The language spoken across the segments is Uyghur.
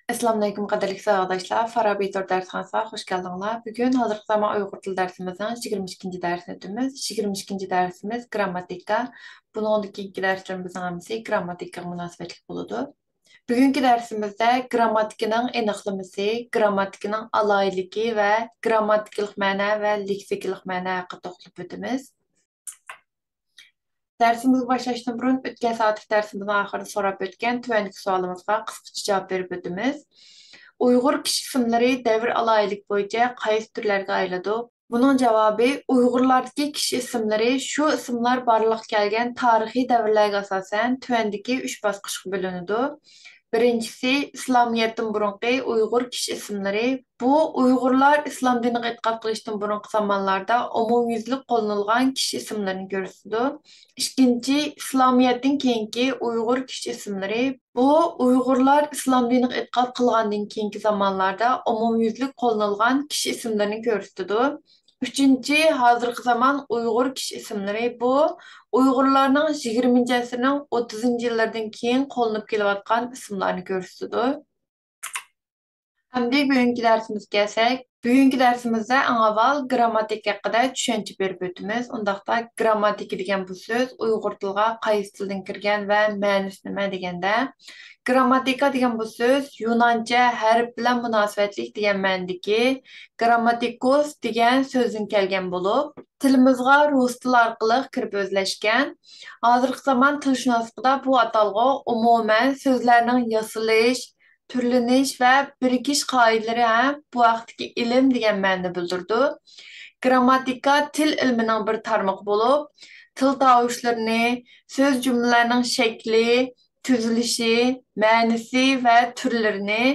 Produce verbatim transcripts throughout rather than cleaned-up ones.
ئەسسالامۇئەلەيكۇم، قەدىرلىك ساۋاقداشلار، فارابى تور دەرسخانىسىغا خۇش كەلدىڭلار. بۈگۈن ھازىرقى زامان ئۇيغۇر تىل دەرسىمىزنىڭ يىگىرمە ئىككىنچى دەرسىنى ئۆتىمىز. يىگىرمە ئىككىنچى دەرسىمىز گىرامماتىكا. بۇنىڭدىن كېيىنكى دەرسلىرىمىزنىڭ ھەممىسى گىرامماتىكىغا مۇناسىۋەتلىك بولىدۇ. بۈگۈنكى دەرسىمىزدە گىرامماتىكىنىڭ ئېنىقلىمىسى، گىرامماتىكىنىڭ ئالاھىدىلىكى ۋە گىرامماتىكىلىق مەنە ۋە لېكسىكىلىق مەنە ھەققىدە توختىلىپ ئۆتىمىز. دەرسىمىزگە باشلاشتىن بۇرۇن، ئۆتكەن سائەتلىك دەرسىمىزنىڭ ئاخىرىدا سوراپ ئۆتكەن تۆۋەندىكى سوئالىمىزغا قىسقىچە جاۋاب بېرىپ ئۆتىمىز. ئۇيغۇر كىشى ئىسىملىرى دەۋر ئالاھىدىلىكى بويىچە قايسى تۈرلەرگە ئايرىلىدۇ؟ بۇنىڭ جاۋابى، ئۇيغۇرلاردىكى كىشى ئىسىملىرى شۇ ئىسىملار بارلىققا كەلگەن تارىخىي دەۋرلەرگە ئاساسەن تۆۋەندىكى ئۈچ باسقۇچقا بۆلۈنىدۇ. بىرىنچىسى، ئىسلامىيەتتىن بۇرۇنقى ئۇيغۇر كىشى ئىسىملىرى. بۇ ئۇيغۇرلار ئىسلام دىنىغا ئېتىقاد قىلىشتىن بۇرۇنقى زامانلاردا ئومۇميۈزلۈك قوللىنىلغان كىشى ئىسىملىرىنى كۆرسىتىدۇ. ئىككىنچى، ئىسلامىيەتتىن كېيىنكى ئۇيغۇر كىشى ئىسىملىرى. بۇ ئۇيغۇرلار ئىسلام دىنىغا ئېتىقاد قىلغاندىن كېيىنكى زامانلاردا ئومۇميۈزلۈك قوللىنىلغان كىشى ئىسىملىرىنى كۆرسىتىدۇ. ئۈچىنچى، ھازىرقى زامان ئۇيغۇر كىشى ئىسىملىرى. بۇ ئۇيغۇرلارنىڭ يىگىرمىنچى ئەسىرنىڭ ئوتتۇزىنچى يىللىرىدىن كېيىن قوللىنىپ كېلىۋاتقان ئىسىملارنى كۆرسىتىدۇ. ئەمدى بۈگۈنكى دەرسىمىزگە كەلسەك، بۈگۈنكى دەرسىمىزدە ئەڭ ئاۋۋال گىرامماتىكا ھەققىدە چۈشەنچە بېرىپ ئۆتىمىز. ئۇنداقتا، گىرامماتىكا دېگەن بۇ سۆز ئۇيغۇر تىلىغا قايسى تىلدىن كىرگەن ۋە مەنىسى نېمە دېگەندە، گىرامماتىكا دېگەن بۇ سۆز يۇنانچە ھەرپ بىلەن مۇناسىۋەتلىك دېگەن مەنىدىكى گرامماتىكوس دېگەن سۆزدىن كەلگەن بولۇپ، تىلىمىزغا رۇس تىلى ئارقىلىق كىرىپ ئۆزلەشكەن. ھازىرقى زامان تىلشۇناسلىقىدا بۇ ئاتالغۇ ئومۇمەن سۆزلەرنىڭ ياسىلىش، تۈرلىنىش ۋە بىرىكىش قائىدىلىرى ھەم بۇ ھەقتىكى ئىلىم دېگەن مەنىنى بىلدۈرىدۇ. گرامماتىكا تىل ئىلمىنىڭ بىر تارمىقى بولۇپ، تىل تاۋۇشلىرىنى، سۆز جۈملىلەرنىڭ شەكلى، تۈزۈلۈشى، مەنىسى ۋە تۈرلىرىنى،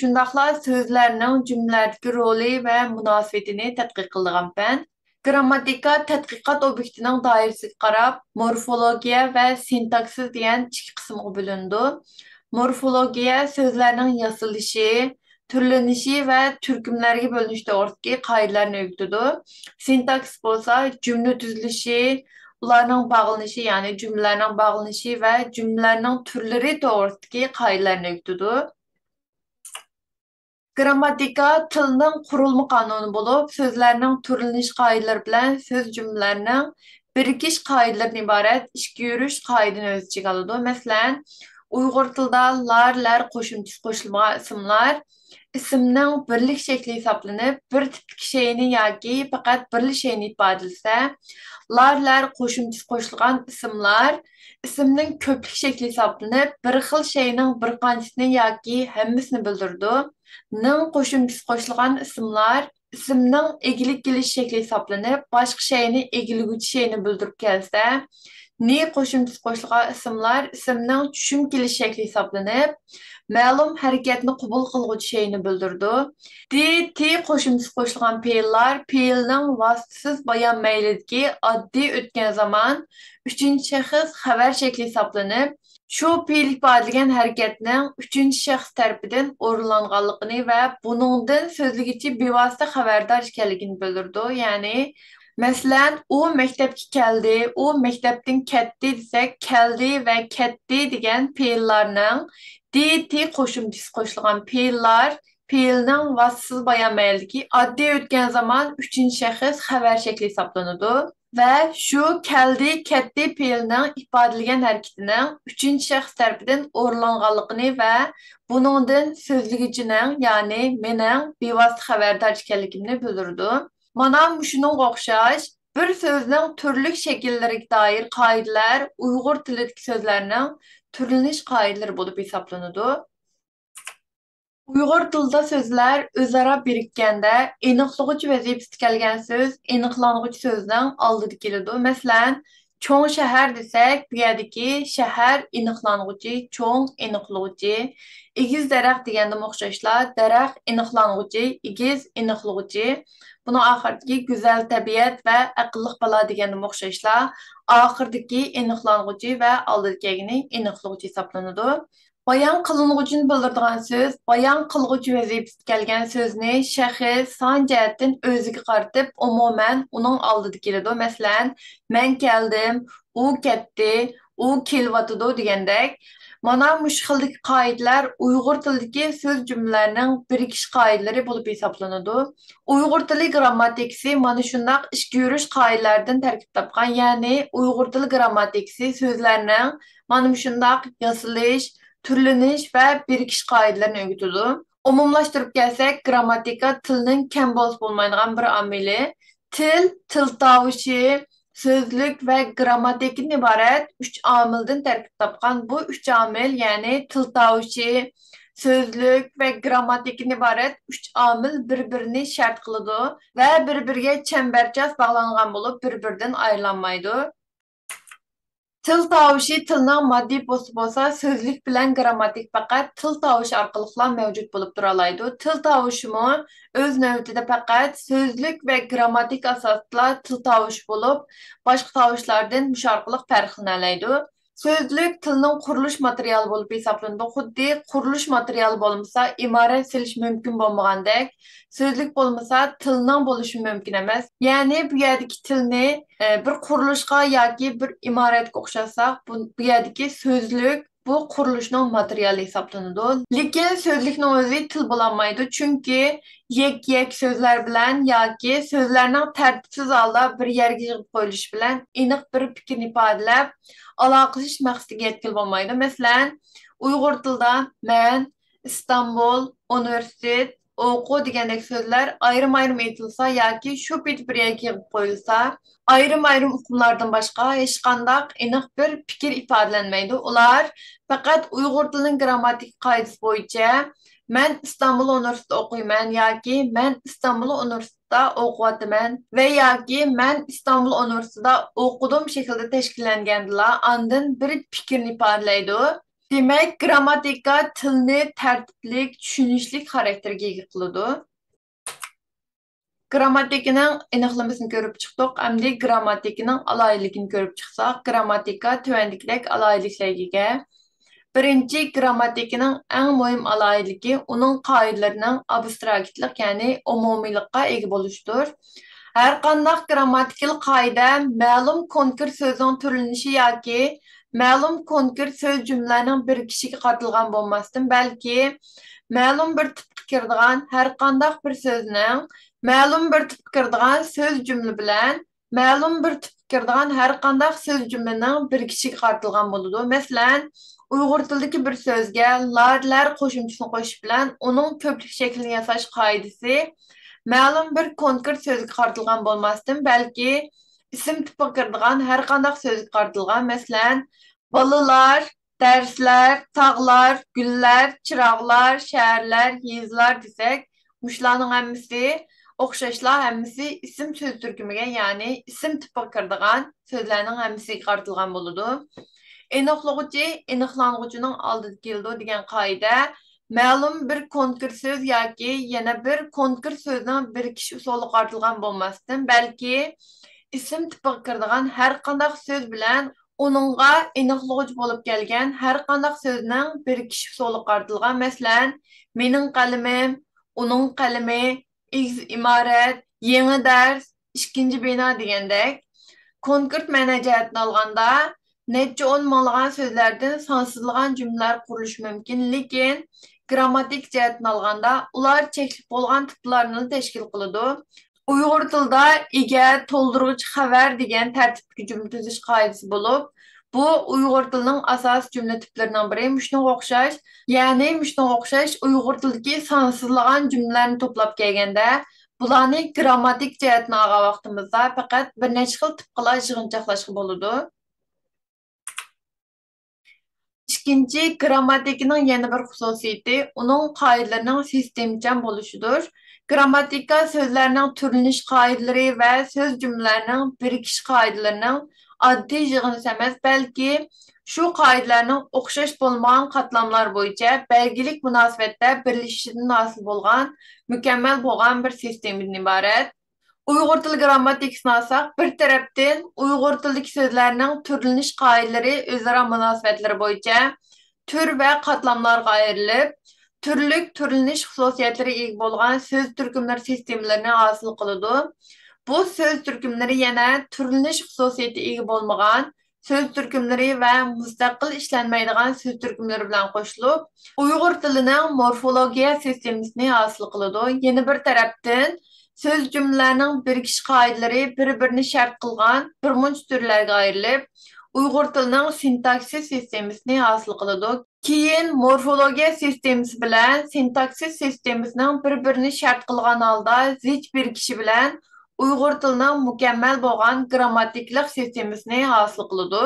شۇنداقلا سۆزلەرنىڭ جۈملىلەردىكى رولى ۋە مۇناسىۋىتىنى تەتقىق قىلىدىغان پەن. گرامماتىكا تەتقىقات ئوبيېكتىنىڭ دائىرىسىگە قاراپ، مورفولوگىيە ۋە سىنتاكسىس دېگەن ئىككى قىسىمغا بۆلۈنىدۇ. مورفولوگىيە سۆزلەرنىڭ ياسىلىشى، تۈرلىنىشى ۋە تۈركۈملەرگە بۆلۈنۈشى توغرىسىدىكى قائىدىلەرنى ئۆگىتىدۇ. سىنتاكسىس بولسا جۈملە تۈزۈلۈشى، ئۇلارنىڭ باغلىنىشى، يەنى جۈملىلەرنىڭ باغلىنىشى ۋە جۈملىلەرنىڭ تۈرلىرى توغرىسىدىكى قائىدىلەرنى ئۆگىتىدۇ. گرامماتىكا تىلنىڭ قۇرۇلما قانۇنى بولۇپ، سۆزلەرنىڭ تۈرلىنىش قائىدىلىرى بىلەن سۆز جۈملىلەرنىڭ بىرىكىش قائىدىلىرىدىن ئىبارەت ئىككى يۈرۈش قائىدىنى ئۆز ئىچىگە ئالىدۇ. مەسىلەن، ئۇيغۇر تىلىدا لار، لەر قوشۇمچىسى قوشۇلمىغان ئىسىملار ئىسىمنىڭ بىرلىك شەكلى ھېسابلىنىپ، بىر تىپتىكى شەيئىنى ياكى پەقەت بىرلا شەيئىنى ئىپادىلىسە، لار، لەر قوشۇمچىسى قوشۇلغان ئىسىملار ئىسىمنىڭ كۆپلۈك شەكلى ھېسابلىنىپ، بىر خىل شەيئىنىڭ بىر قانچىسىنى ياكى ھەممىسىنى بىلدۈرىدۇ. نىڭ قوشۇمچىسى قوشۇلغان ئىسىملار ئىسىمنىڭ ئىگىلىك كېلىش شەكلى ھېسابلىنىپ، باشقا شەيئىنى ئىگىلىگۈچى شەيئىنى بىلدۈرۈپ كەلسە، نى قوشۇمچىسى قوشۇلغان ئىسىملار ئىسىمنىڭ چۈشۈم كېلىش شەكلى ھېسابلىنىپ، مەلۇم ھەرىكەتنى قوبۇل قىلغۇچى شەيئىنى بىلدۈرىدۇ. دى، تى قوشۇمچىسى قوشۇلغان پېئىللار پېئىلنىڭ ۋاسىتىسىز بايان مەيلىدىكى ئاددىي ئۆتكەن زامان ئۈچىنچى شەخس خەۋەر شەكلى ھېسابلىنىپ، شۇ پېئىل ئىپادىلىگەن ھەرىكەتنىڭ ئۈچىنچى شەخس تەرىپىدىن ئورۇنلانغانلىقىنى ۋە بۇنىڭدىن سۆزلىگۈچى بىۋاسىتە خەۋەردار ئىكەنلىكىنى بىلدۈرىدۇ. يەنى، مەسىلەن، ئۇ مەكتەپكە كەلدى، ئۇ مەكتەپتىن كەتتى دېسەك، كەلدى ۋە كەتتى دېگەن پېئىللارنىڭ دى، تى قوشۇمچىسى قوشۇلغان پېئىللار پېئىلنىڭ ۋاسىتىسىز بايان مەيلىدىكى ئاددىي ئۆتكەن زامان ئۈچىنچى شەخس خەۋەر شەكلى ھېسابلىنىدۇ ۋە شۇ كەلدى، كەتتى پېئىلنىڭ ئىپادىلىگەن ھەرىكىتىنىڭ ئۈچىنچى شەخس تەرىپىدىن ئورۇنلانغانلىقىنى ۋە بۇنىڭدىن سۆزلىگۈچىنىڭ، يەنى مېنىڭ بىۋاسىتە خەۋەردار ئىكەنلىكىمنى بىلدۈرىدۇ. مانا مۇشۇنىڭغا ئوخشاش، بىر سۆزنىڭ تۈرلۈك شەكىللىرىگە دائىر قائىدىلەر ئۇيغۇر تىلىدىكى سۆزلەرنىڭ تۈرلىنىش قائىدىلىرى بولۇپ ھېسابلىنىدۇ. ئۇيغۇر تىلىدا سۆزلەر ئۆزئارا بىرىككەندە، ئېنىقلىغۇچى ۋەزىپىسىدە كەلگەن سۆز ئېنىقلانغۇچى سۆزنىڭ ئالدىدا كېلىدۇ. مەسىلەن، چوڭ شەھەر دېسەك، بۇ يەردىكى شەھەر ئېنىقلانغۇچى، چوڭ ئېنىقلىغۇچى. ئېگىز دەرەخ دېگەندىمۇ ئوخشاشلا، دەرەخ ئېنىقلانغۇچى، ئېگىز ئېنىقلىغۇچى. بۇنىڭ ئاخىرىدىكى گۈزەل تەبىئەت ۋە ئەقىللىق بالا دېگەندىمۇ ئوخشاشلا، ئاخىرىدىكى ئېنىقلانغۇچى ۋە ئالدىدا كەلگىنى ئېنىقلىغۇچى ھېسابلىنىدۇ. بايان قىلىنغۇچىنى بىلدۈرىدىغان سۆز بايان قىلغۇچى ۋەزىپىسىگە كەلگەن سۆزنى شەخس، سان جەھەتتىن ئۆزىگە قارىتىپ، ئومۇمەن ئۇنىڭ ئالدىدا كېلىدۇ. مەسىلەن، مەن كەلدىم، ئۇ كەتتى، ئۇ كېلىۋاتىدۇ دېگەندەك. مانا مۇشۇ خىلدىكى قائىدىلەر ئۇيغۇر تىلىدىكى سۆز جۈملىلەرنىڭ بىرىكىش قائىدىلىرى بولۇپ ھېسابلىنىدۇ. ئۇيغۇر تىلى گىرامماتىكىسى مانا شۇنداق ئىككى يۈرۈش قائىدىلەردىن تەركىب تاپقان، يەنى ئۇيغۇر تىلى گىرامماتىكىسى سۆزلەرنىڭ مانا مۇشۇنداق ياسىلىش، تۈرلىنىش ۋە بىرىكىش قائىدىلىرىنى ئۆگىتىدۇ. ئومۇملاشتۇرۇپ كەلسەك، گىرامماتىكا تىلنىڭ كەم بولسا بولمايدىغان بىر ئامىلى. تىل، تىل تاۋۇشى، سۆزلۈك ۋە گىرامماتىكىدىن ئىبارەت ئۈچ ئامىلدىن تەركىب تاپقان. بۇ ئۈچ ئامىل، يەنى تىل تاۋۇشى، سۆزلۈك ۋە گىرامماتىكىدىن ئىبارەت ئۈچ ئامىل بىر-بىرىنى شەرت قىلىدۇ ۋە بىر-بىرىگە چەمبەرچاس باغلانغان بولۇپ، بىر-بىرىدىن ئايرىلالمايدۇ. تىل تاۋۇشى تىلنىڭ ماددىي پوستى بولسا، سۆزلۈك بىلەن گىرامماتىك پەقەت تىل تاۋۇشى ئارقىلىقلا مەۋجۇت بولۇپ تۇرالايدۇ. تىل تاۋۇشىمۇ ئۆز نۆۋىتىدە پەقەت سۆزلۈك ۋە گىرامماتىك ئاساسىدىلا تىل تاۋۇشى بولۇپ، باشقا تاۋۇشلاردىن مۇشۇ ئارقىلىق پەرقلىنەلەيدۇ. سۆزلۈك تىلنىڭ قۇرۇلۇش ماتېرىيالى بولۇپ ھېسابلىنىدۇ. خۇددى قۇرۇلۇش ماتېرىيالى بولمىسا، ئىمارەت سېلىش مۇمكىن بولمىغاندەك، سۆزلۈك بولمىسا، تىلنىڭ بولۇشى مۇمكىن ئەمەس. يەنى بۇ يەردىكى تىلنى، ئە، بىر قۇرۇلۇشقا ياكى بىر ئىمارەتكە ئوخشاتساق، بۇ، بۇ يەردىكى سۆزلۈك بۇ قۇرۇلۇشنىڭ ماتېرىيالى ھېسابلىنىدۇ. لېكىن سۆزلۈكنىڭ ئۆزى تىل بولالمايدۇ، چۈنكى يەككە-يەك سۆزلەر بىلەن ياكى سۆزلەرنىڭ تەرتىپسىز ھالدا بىر يەرگە يىغىپ قويۇلۇشى بىلەن ئېنىق بىر پىكىرنى ئىپادىلەپ، ئالاقىلىشىش مەقسىتىگە يەتكىلى بولمايدۇ. مەسىلەن، ئۇيغۇر تىلىدا مەن، ئىستانبۇل، ئۇنىۋېرسىتېت، ئوقۇ دېگەندەك سۆزلەر ئايرىم-ئايرىم ئېيتىلسا ياكى شۇ پېتى بىر يەرگە يىغىپ قويۇلسا، ئايرىم-ئايرىم ئۇقۇملاردىن باشقا ھېچقانداق ئېنىق بىر پىكىر ئىپادىلەنمەيدۇ. ئۇلار پەقەت ئۇيغۇر تىلىنىڭ گىرامماتىكا قائىدىسى بويىچە «مەن ئىستانبۇل ئۇنىۋېرسىتېتىدا ئوقۇيمەن» ياكى «مەن ئىستانبۇل ئۇنىۋېرسىتېتىدا ئوقۇۋاتىمەن» ۋە ياكى «مەن ئىستانبۇل ئۇنىۋېرسىتېتىدا ئوقۇدۇم» شەكلىدە تەشكىللەنگەندىلا ئاندىن بىر پىكىرنى ئىپادىلەيدۇ. دېمەك، گىرامماتىكا تىلنى تەرتىپلىك، چۈشىنىشلىك خاراكتېرگە ئىگە قىلىدۇ. گىرامماتىكىنىڭ ئېنىقلىمىسىنى كۆرۈپ چىقتۇق. ئەمدى گىرامماتىكىنىڭ ئالاھىدىلىكىنى كۆرۈپ چىقساق، گىرامماتىكا تۆۋەندىكىدەك ئالاھىدىلىكلەرگە ئىگە. بىرىنچى، گىرامماتىكىنىڭ ئەڭ مۇھىم ئالاھىدىلىكى ئۇنىڭ قائىدىلىرىنىڭ ئابستراكتلىق، يەنى ئومۇمىيلىققا ئىگە بولۇشىدۇر. ھەر قانداق گىرامماتىكىلىق قائىدە مەلۇم كونكرېت سۆزنىڭ تۈرلىنىشى ياكى مەلۇم كونكرېت سۆز جۈملىلەرنىڭ بىرىكىشىگە قارىتىلغان بولماستىن، بەلكى مەلۇم بىر تىپقا كىرىدىغان ھەر قانداق بىر سۆزنىڭ، مەلۇم بىر تىپقا كىرىدىغان سۆز جۈملە بىلەن مەلۇم بىر تىپقا كىرىدىغان ھەر قانداق سۆز جۈملىنىڭ بىرىكىشىگە قارىتىلغان بولىدۇ. مەسىلەن، ئۇيغۇر تىلىدىكى بىر سۆزگە لارلەر قوشۇمچىسىنى قوشۇش بىلەن ئۇنىڭ كۆپلۈك شەكلىنى ياساش قائىدىسى مەلۇم بىر كونكرېت سۆزگە قارىتىلغان بولماستىن، بەلكى ئىسىم تىپىغا كىرىدىغان ھەر قانداق سۆزگە قارىتىلغان. مەسىلەن، بالىلار، دەرسلەر، تاغلار، گۈللەر، چىراغلار، شەھەرلەر، يېزىلار دېسەك، مۇشۇلارنىڭ ھەممىسى ئوخشاشلا ھەممىسى ئىسىم سۆز تۈركۈمىگە، يەنى ئىسىم تىپىغا كىرىدىغان سۆزلەرنىڭ ھەممىسىگە قارىتىلغان بولىدۇ. ئېنىقلىغۇچى ئېنىقلانغۇچىنىڭ ئالدىدا كېلىدۇ دېگەن قائىدە مەلۇم بىر كونكرېت سۆز ياكى يەنە بىر كونكرېت سۆزنىڭ بىرىكىش ئۇسۇلىغا قارىتىلغان بولماستىن، بەلكى ئىسىم تىپىغا كىرىدىغان ھەر قانداق سۆز بىلەن ئۇنىڭغا ئېنىقلىغۇچى بولۇپ كەلگەن ھەر قانداق سۆزنىڭ بىرىكىش ئۇسۇلىغا قارىتىلغان. مەسىلەن، مېنىڭ قەلىمىم، ئۇنىڭ قەلىمى، ئېگىز ئىمارەت، يېڭى دەرس، ئىككىنچى بىنا دېگەندەك. كونكرېت مەنە جەھەتتىن ئالغاندا، نەچچە ئون مىڭلىغان سۆزلەردىن سانسىزلىغان جۈملىلەر قۇرۇلۇشى مۇمكىن، لېكىن گىرامماتىكا جەھەتتىن ئالغاندا، ئۇلار چەكلىك بولغان تىپلارنىلا تەشكىل قىلىدۇ. ئۇيغۇر تىلىدا ئىگە، تولدۇرغۇچ، خەۋەر دېگەن تەرتىپتىكى جۈملە تۈزۈش قائىدىسى بولۇپ، بۇ ئۇيغۇر تىلىنىڭ ئاساسىي جۈملە تىپلىرىنىڭ بىرى. مۇشۇنىڭغا ئوخشاش، يەنى مۇشۇنىڭغا ئوخشاش ئۇيغۇر تىلىدىكى سانسىزلىغان جۈملىلەرنى توپلاپ كەلگەندە، بۇلارنى گىرامماتىك جەھەتتىن ئالغان ۋاقتىمىزدا پەقەت بىر نەچچە خىل تىپقىلا يىغىنچاقلاشقا بولىدۇ. ئىككىنچى، گىرامماتىكىنىڭ يەنە بىر خۇسۇسىيىتى ئۇنىڭ قائىدىلىرىنىڭ سىستېمىچان بولۇشىدۇر. گىرامماتىكا سۆزلەرنىڭ تۈرلىنىش قائىدىلىرى ۋە سۆز جۈملىلەرنىڭ بىرىكىش قائىدىلىرىنىڭ ئاددىي يىغىندىسى ئەمەس، بەلكى شۇ قائىدىلەرنىڭ ئوخشاش بولمىغان قاتلاملار بويىچە بەلگىلىك مۇناسىۋەتتە بىرلىشىشىدىن ھاسىل بولغان مۇكەممەل بولغان بىر سىستېمىدىن ئىبارەت. ئۇيغۇر تىل گىرامماتىكىسىنى ئالساق، بىر تەرەپتىن ئۇيغۇر تىلىدىكى سۆزلەرنىڭ تۈرلىنىش قائىدىلىرى، ئۆزئارا مۇناسىۋەتلىرى بويىچە تۈر ۋە قاتلاملارغا ئايرىلىپ، تۈرلۈك تۈرلىنىش خۇسۇسىيەتلىرى ئىگە بولغان سۆز تۈركۈملىرى سىستېمىلىرىنى ھاسىل قىلىدۇ. بۇ سۆز تۈركۈملىرى يەنە تۈرلىنىش خۇسۇسىيىتى ئىگە بولمىغان سۆز تۈركۈملىرى ۋە مۇستەقىل ئىشلەنمەيدىغان سۆز تۈركۈملىرى بىلەن قوشۇلۇپ، ئۇيغۇر تىلىنىڭ مورفولوگىيە سىستېمىسىنى ھاسىل قىلىدۇ. يەنە بىر تەرەپتىن، سۆز جۈملىلەرنىڭ بىرىكىش قائىدىلىرى بىر-بىرىنى شەرت قىلغان بىر مۇنچە تۈرلەرگە ئايرىلىپ، ئۇيغۇر تىلىنىڭ سىنتاكسىس سىستېمىسىنى ھاسىل قىلىدۇ. كېيىن مورفولوگىيە سىستېمىسى بىلەن سىنتاكسىس سىستېمىسىنىڭ بىر-بىرىنى شەرت قىلغان ھالدا زىچ بىرىكىشى بىلەن ئۇيغۇر تىلىنىڭ مۇكەممەل بولغان گىرامماتىكىلىق سىستېمىسىنى ھاسىل قىلىدۇ.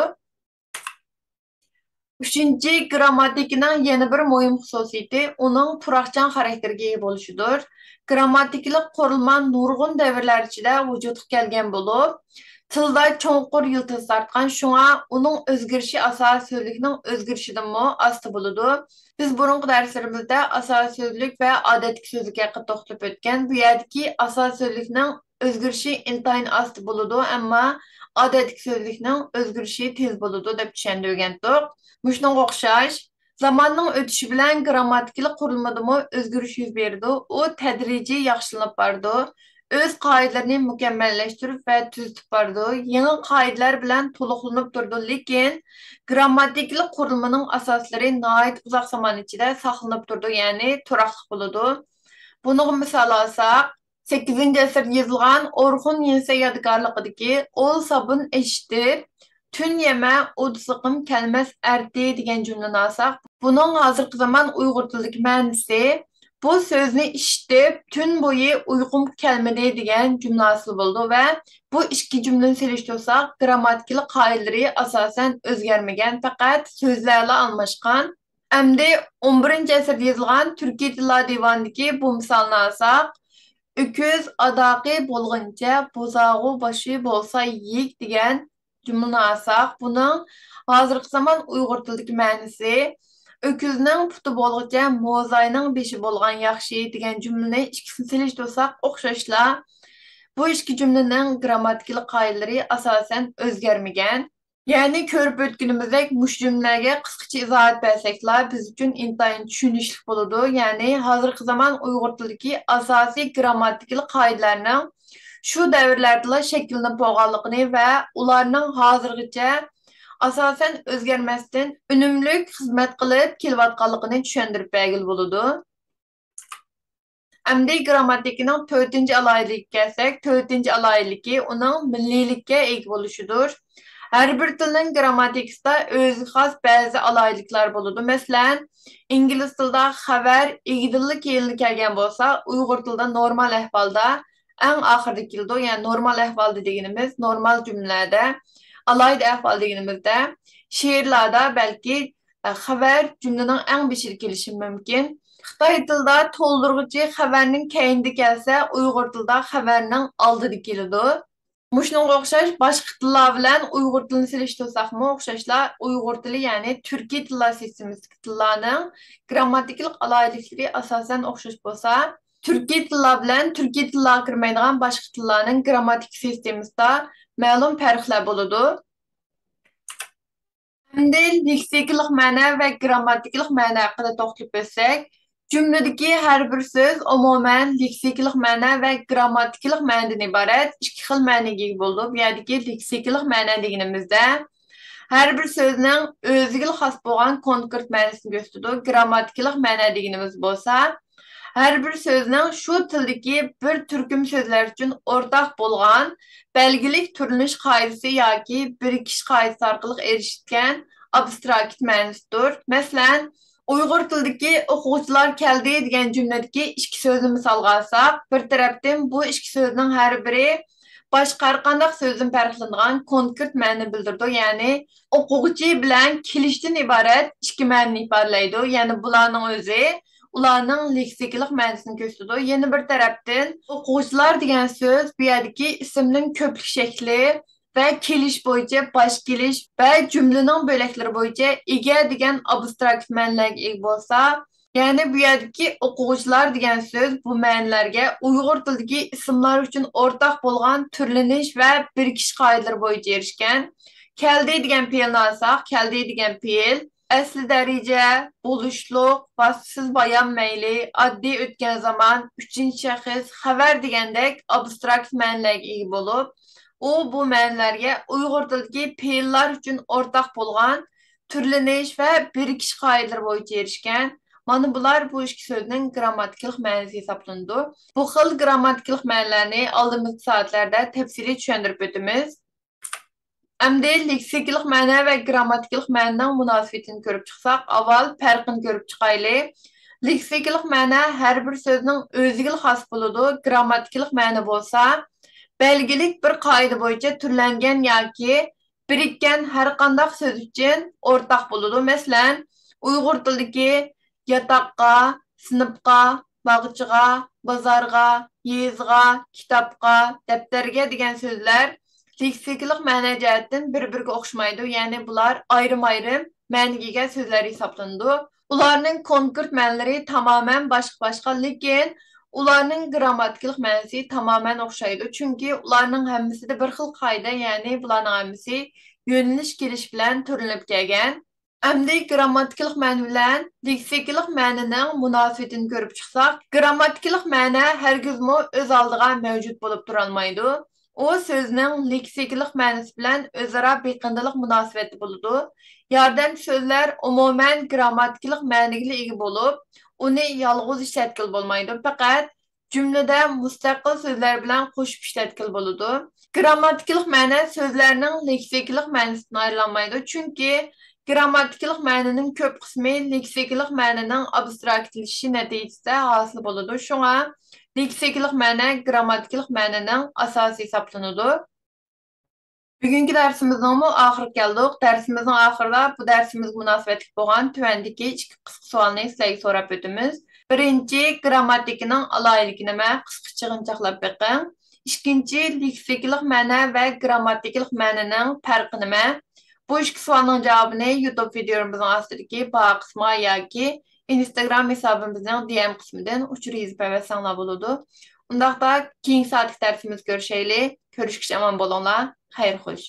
ئۈچىنچى، گىرامماتىكىنىڭ يەنە بىر مۇھىم خۇسۇسىيىتى ئۇنىڭ پۇراقچان خاراكتېرگە ئىگە بولۇشىدۇر. گىرامماتىكىلىق قۇرۇلما نۇرغۇن دەۋرلەر ئىچىدە ۋۇجۇدقا كەلگەن بولۇپ، تىلدا چوڭقۇر يىلتىز تارتقان، شۇڭا ئۇنىڭ ئۆزگىرىشى ئاساسىي سۆزلۈكنىڭ ئۆزگىرىشىدىنمۇ ئاستا بولىدۇ. بىز بۇرۇنقى دەرسلىرىمىزدە ئاساسىي سۆزلۈك ۋە ئادەتتىكى سۆزلۈك ھەققىدە توختىلىپ ئۆتكەن. بۇ يەردىكى ئاساسىي سۆزلۈكنىڭ ئۆزگىرىشى ئىنتايىن ئاستا بولىدۇ، ئەمما ئادەتتىكى سۆزلۈكنىڭ ئۆزگىرىشى تېز بولىدۇ، دەپ چۈشەندۈرگەنتۇق. مۇشۇنىڭغا ئوخشاش، زاماننىڭ ئۆتۈشى بىلەن گىرامماتىكىلىق قۇرۇلمىدىمۇ ئۆزگىرىش يۈز بېرىدۇ. ئۇ تەدرىجىي ياخشىلىنىپ بارىدۇ. ئۆز قائىدىلىرىنى مۇكەممەللەشتۈرۈپ ۋە تۈزىتىپ بارىدۇ. يېڭى قائىدىلەر بىلەن تولۇقلىنىپ تۇرىدۇ، لېكىن گىرامماتىكىلىق قۇرۇلمىنىڭ ئاساسلىرى ناھايىتى ئۇزاق زامان ئىچىدە ساقلىنىپ تۇرىدۇ، يەنى تۇراقلىق بولىدۇ. بۇنىڭغا مىسال ئالساق، سەككىزىنچى ئەسىردە يېزىلغان ئورخۇن يىنسە يادىكارلىقىدىكى «ئول سابۇن ئىچىشتى، تۈن يەمە ئۇدۇسلۇقۇم كەلمەس ئەرتى» دېگەن جۈملىنى ئالساق، بۇنىڭ ھازىرقى زامان ئۇيغۇر تىلىدىكى مەنىسى، بۇ سۆزنى ئىچىشتىپ، تۈن بويى ئۇيقۇم كەلمىدى دېگەن جۈملە ھاسىل بولىدۇ ۋە بۇ ئىككى جۈملىنى سېلىشتۇرساق، گىرامماتىكىلىق قائىدىلىرى ئاساسەن ئۆزگەرمىگەن، پەقەت سۆزلەرلا ئالماشقان. ئەمدى ئون بىرىنچى ئەسىردە يېزىلغان تۈركىي تىللار دىۋانىدىكى بۇ مىسالنى ئالساق، «ئۆكۈز ئاداقى بولغىنىچە بوزاغۇ باشى بولسا يېيىك» دېگەن جۈملىنى ئالساق، بۇنىڭ ھازىرقى زامان ئۇيغۇر تىلىدىكى مەنىسى، «ئۆكۈزنىڭ پۇتى بولغۇچە موزاينىڭ بېشى بولغان ياخشى» دېگەن جۈملىنى ئىككىسىنى سېلىشتۇرساق ئوخشاشلا، بۇ ئىككى جۈملىنىڭ گىرامماتىكىلىق قائىدىلىرى ئاساسەن ئۆزگەرمىگەن. يەنى كۆرۈپ ئۆتكىنىمىزدەك مۇشۇ جۈملىلەرگە قىسقىچە ئىزاھات بەرسەكلا، بىز ئۈچۈن ئىنتايىن چۈشىنىشلىك بولىدۇ. يەنى ھازىرقى زامان ئۇيغۇر تىلىدىكى ئاساسىي گىرامماتىكىلىق قائىدىلەرنىڭ شۇ دەۋرلەردىلا شەكىللىنىپ بولغانلىقىنى ۋە ئۇلارنىڭ ھازىرغىچە ئاساسەن ئۆزگەرمەستىن ئۈنۈملۈك خىزمەت قىلىپ كېلىۋاتقانلىقىنى چۈشەندۈرۈپ بەرگىلى بولىدۇ. ئەمدى گىرامماتىكىنىڭ تۆتىنچى ئالاھىدىلىكىگە كەلسەك، تۆتىنچى ئالاھىدىلىكى ئۇنىڭ مىللىيلىككە ئىگە بولۇشىدۇر. ھەر بىر تىلنىڭ گىرامماتىكىسىدا ئۆزىگە خاس بەزى ئالاھىدىلىكلەر بولىدۇ. مەسىلەن، ئىنگلىز تىلىدا خەۋەر ئىگىدىنلا كېيىنلا كەلگەن بولسا، ئۇيغۇر تىلىدا نورمال ئەھۋالدا ئەڭ ئاخىرىدا كېلىدۇ. يەنى نورمال ئەھۋالدا دېگىنىمىز نورمال جۈملىلەردە، ئالاھىدە ئەھۋال دېگىنىمىزدە شېئىرلاردا بەلكى خەۋەر جۈملىنىڭ ئەڭ بېشىدا كېلىشى مۇمكىن. خىتاي تىلىدا تولدۇرغۇچى خەۋەرنىڭ كەينىدە كەلسە، ئۇيغۇر تىلىدا خەۋەرنىڭ ئالدىدا كېلىدۇ. مۇشۇنىڭغا ئوخشاش باشقا تىللار بىلەن ئۇيغۇر تىلىنى سېلىشتۇرساقمۇ ئوخشاشلا، ئۇيغۇر تىلى، يەنى تۈركىي تىللار سىستېمىسىدىكى تىللارنىڭ گىرامماتىكىلىق ئالاھىدىلىكلىرى ئاساسەن ئوخشاش بولسا، تۈركىي تىللار بىلەن تۈركىي تىللارغا كىرمەيدىغان باشقا تىللارنىڭ گىرامماتىكا سىستېمىسىدا مەلۇم پەرقلەر بولىدۇ. ئەمدى لېكسىكىلىق مەنە ۋە گىرامماتىكىلىق مەنە ھەققىدە توختىلىپ ئۆتسەك، جۈملىدىكى ھەر بىر سۆز ئومۇمەن لېكسىكىلىق مەنە ۋە گىرامماتىكىلىق مەنىدىن ئىبارەت ئىككى خىل مەنىگە ئىگە بولىدۇ. بۇ يەردىكى لېكسىكىلىق مەنە دېگىنىمىزدە، ھەر بىر سۆزنىڭ ئۆزىگىلا خاس بولغان كونكرېت مەنىسىنى كۆرسىتىدۇ. گىرامماتىكىلىق مەنە دېگىنىمىز بولسا، ھەر بىر سۆزنىڭ شۇ تىلدىكى بىر تۈركۈم سۆزلەر ئۈچۈن ئورتاق بولغان بەلگىلىك تۈرلىنىش قائىدىسى ياكى بىرىكىش قائىدىسى ئارقىلىق ئېرىشىلگەن ئابستراكت مەنىسىدۇر. مەسىلەن، ئۇيغۇر تىلىدىكى «ئوقۇغۇچىلار كەلدى» دېگەن جۈملىدىكى ئىككى سۆزنى مىسالغا ئالساق، بىر تەرەپتىن بۇ ئىككى سۆزنىڭ ھەر بىرى باشقا ھەر قانداق سۆزدىن پەرقلىنىدىغان كونكرېت مەنىنى بىلدۈرىدۇ، يەنى ئوقۇغۇچى بىلەن كېلىشتىن ئىبارەت ئىككى مەنىنى ئىپادىلەيدۇ، يەنى بۇلارنىڭ ئۆزى ئۇلارنىڭ لېكسىكىلىق مەنىسىنى كۆرسىتىدۇ. يەنە بىر تەرەپتىن، ئوقۇغۇچىلار دېگەن سۆز بۇ يەردىكى ئىسىمنىڭ كۆپلۈك شەكلى ۋە كېلىش بويىچە باش كېلىش ۋە جۈملىنىڭ بۆلەكلىرى بويىچە ئىگە دېگەن ئابستراكت مەنىلەرگە ئىگە بولسا، يەنى بۇ يەردىكى ئوقۇغۇچىلار دېگەن سۆز بۇ مەنىلەرگە ئۇيغۇر تىلىدىكى ئىسىملار ئۈچۈن ئورتاق بولغان تۈرلىنىش ۋە بىرىكىش قائىدىلىرى بويىچە ئېرىشكەن. كەلدى دېگەن پېئىلنى ئالساق، كەلدى دېگەن پېئىل ئەسلى دەرىجە، بولۇشلۇق، ۋاسىتىسىز بايان مەيلى، ئاددىي ئۆتكەن زامان، ئۈچىنچى شەخس، خەۋەر دېگەندەك ئابستراكت مەنىلەرگە ئىگە بولۇپ، ئۇ بۇ مەنىلەرگە ئۇيغۇر تىلىدىكى پېئىللار ئۈچۈن ئورتاق بولغان تۈرلىنىش ۋە بىرىكىش قائىدىلىرى بويىچە ئېرىشكەن. مانا بۇلار بۇ ئىككى سۆزنىڭ گىرامماتىكىلىق مەنىسى ھېسابلىنىدۇ. بۇ خىل گىرامماتىكىلىق مەنىلەرنى ئالدىمىزدىكى سائەتلەردە تەپسىلىي چۈشەندۈرۈپ ئۆتىمىز. ئەمدى لېكسىكىلىق مەنە ۋە گىرامماتىكىلىق مەنىنىڭ مۇناسىۋىتىنى كۆرۈپ چىقساق، ئاۋۋال پەرقىنى كۆرۈپ چىقايلى. لېكسىكىلىق مەنە ھەر بىر سۆزنىڭ ئۆزىگىلا خاس بولىدۇ، گىرامماتىكىلىق مەنە بولسا، بەلگىلىك بىر قائىدە بويىچە تۈرلەنگەن ياكى بىرىككەن ھەر قانداق سۆز ئۈچۈن ئورتاق بولىدۇ. مەسىلەن، ئۇيغۇر تىلىدىكى ياتاققا، سىنىپقا، باغچىغا، بازارغا، يېزىغا، كىتابقا، دەپتەرگە دېگەن سۆزلەر لېكسىكىلىق مەنە جەھەتتىن بىر-بىرىگە ئوخشىمايدۇ، يەنى بۇلار ئايرىم-ئايرىم مەنىگە ئىگە سۆزلەر ھېسابلىنىدۇ. ئۇلارنىڭ كونكرېت مەنىلىرى تامامەن باشقا-باشقا، لېكىن ئۇلارنىڭ گىرامماتىكىلىق مەنىسى تامامەن ئوخشايدۇ، چۈنكى ئۇلارنىڭ ھەممىسىدە بىر خىل قائىدە، يەنى بۇلارنىڭ ھەممىسى يۆنىلىش كېلىشى بىلەن تۈرلىنىپ كەلگەن. ئەمدى گىرامماتىكىلىق مەنە بىلەن لېكسىكىلىق مەنىنىڭ مۇناسىۋىتىنى كۆرۈپ چىقساق، گىرامماتىكىلىق مەنە ھەرگىزمۇ ئۆز ئالدىغا مەۋجۇت بولۇپ تۇرالمايدۇ. ئۇ سۆزنىڭ لېكسىكىلىق مەنىسى بىلەن ئۆزئارا بېقىندىلىق مۇناسىۋەتتە بولىدۇ. ياردەمچى سۆزلەر ئومۇمەن گىرامماتىكىلىق مەنىگىلا ئىگە بولۇپ، ئۇنى يالغۇز ئىشلەتكىلى بولمايدۇ. پەقەت جۈملىدە مۇستەقىل سۆزلەر بىلەن قوشۇپ ئىشلەتكىلى بولىدۇ. گىرامماتىكىلىق مەنە سۆزلەرنىڭ لېكسىكىلىق مەنىسىدىن ئايرىلالمايدۇ، چۈنكى گىرامماتىكىلىق مەنىنىڭ كۆپ قىسمى لېكسىكىلىق مەنىنىڭ ئابستراكتلىشىشى نەتىجىسىدە ھاسىل بولىدۇ. شۇڭا لېكسىكىلىق مەنە گىرامماتىكىلىق مەنىنىڭ ئاساسى ھېسابلىنىدۇ. بۈگۈنكى دەرسىمىزنىڭمۇ ئاخىرىغا كەلدۇق. دەرسىمىزنىڭ ئاخىرىدا بۇ دەرسىمىزگە مۇناسىۋەتلىك بولغان تۆۋەندىكى ئىككى قىسقا سوئالنى سىلەرگە سوراپ ئۆتىمىز. بىرىنچى، گىرامماتىكىنىڭ ئالاھىدىلىكى نېمە؟ قىسقىچە چىغىن چاقلاپ بېقىڭ. ئىككىنچى، لېكسىكىلىق مەنە ۋە گىرامماتىكىلىق مەنىنىڭ پەرقى نېمە؟ بۇ ئىككى سوئالنىڭ جاۋابىنى يۇتۇب ۋىدىيولىرىمىزنىڭ ئاستىدىكى باھا قىسمىغا ياكى ئىنستاگرام ھېسابىمىزنىڭ دى ئېم قىسمىدىن ئۇچۇر يېزىپ ئەۋەتسەڭلار بولىدۇ. ئۇنداقتا كېيىنكى سائەتلىك دەرسىمىزدە كۆرۈشەيلى. كۆرۈشكىچە ئامان بولۇڭلار. خەير خوش.